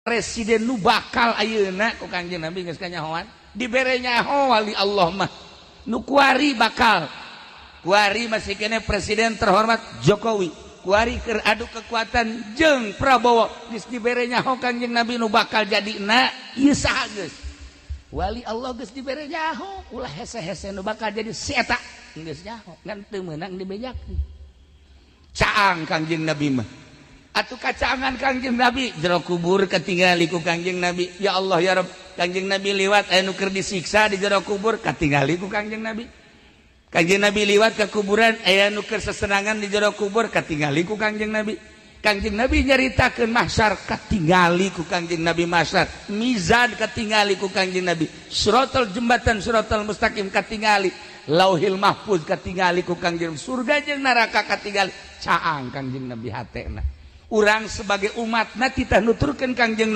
Presiden nu bakal ayeuna ku Kangjeng Nabi geus kanyahoan, dibere nyaho wali Allah mah nu kuari bakal, kuari masih kene presiden terhormat Jokowi, kuari keur adu kekuatan jeung Prabowo, geus dibere nyaho Kangjeng Nabi nu bakal jadi na ieu saha. Geus wali Allah geus dibere nyaho, ulah hese-hese, nu bakal jadi si eta geus nyaho, ngan teu meunang dibejakeun. Caang Kangjeng Nabi mah atuh, kacaangan Kangjeng Nabi, jero kubur katingali ku Kangjeng Nabi. Ya Allah, ya Rabb. Kangjeng Nabi liwat, aya nu keur disiksa di jero kubur, katingali ku Kangjeng Nabi. Kangjeng Nabi liwat ke kuburan, aya nu keur sesenangan di jero kubur, katingali ku Kangjeng Nabi. Kangjeng Nabi nyaritakeun mahsyar, katingali ku Kangjeng Nabi mahsyar, mizan katingali ku Kangjeng Nabi, siratal jembatan siratal mustaqim katingali, Lauhil Mahfuz katingali ku Kangjeng, surga jeung neraka katingali. Caang Kangjeng Nabi hatena. Urang sebagai umat na titah nuturkeun Kangjeng.